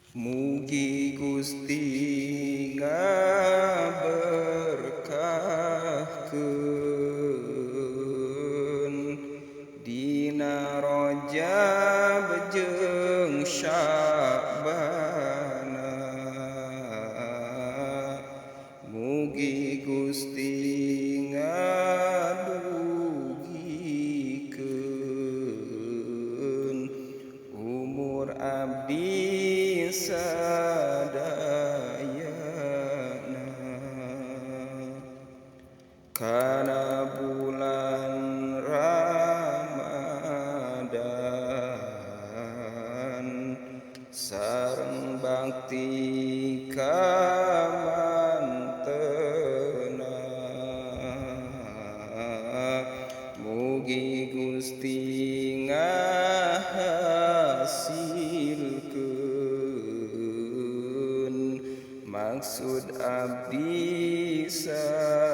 Mugi Gusti ngaberkahkeun dina Rajab jeung Sya'bana. Mugi Gusti ngadugikeun umur abdi sadayana. Kana bulan Ramadan sareng bakti ka mantena. Mugi Gusti ngahasilkeun maksud abdi sadayana.